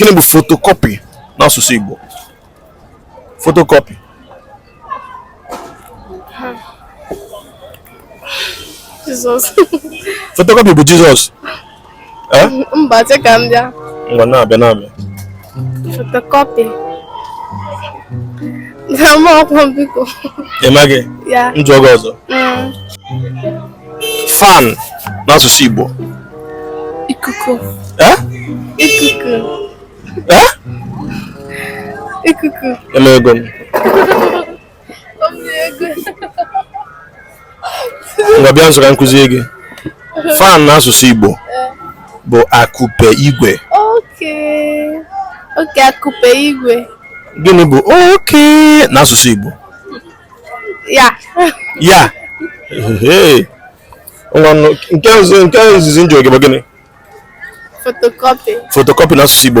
Gịnị bụ photocopy n'asụsụ Igbo? Photocopy. Jizọs. Photocopy bụ Jizọs. Eh? Mba, che ka m bịa. Ngwa, na-abịa, na-abịa. Photocopy. Amarọkwa m, biko. Ị maghị? Ya. M jụọ gị ọzọ. Fan n'asụsụ Igbo. Ikuku. Eh? Ikuku. Eh? Ikuku. Eme ego m. Ngwa, bịa nso ka m kụzie gị. Fan n'asụsụ Igbo bụ akụpe igwe. Okay. Okay, akụpe igwe. Gịnị bụ okay n'asụsụ Igbo? Ya. Ya. Hey. Ngwa, nke izizi m jụrụ gị bụ gịnị? Photocopy. Photocopy n'asụsụ Igbo bụ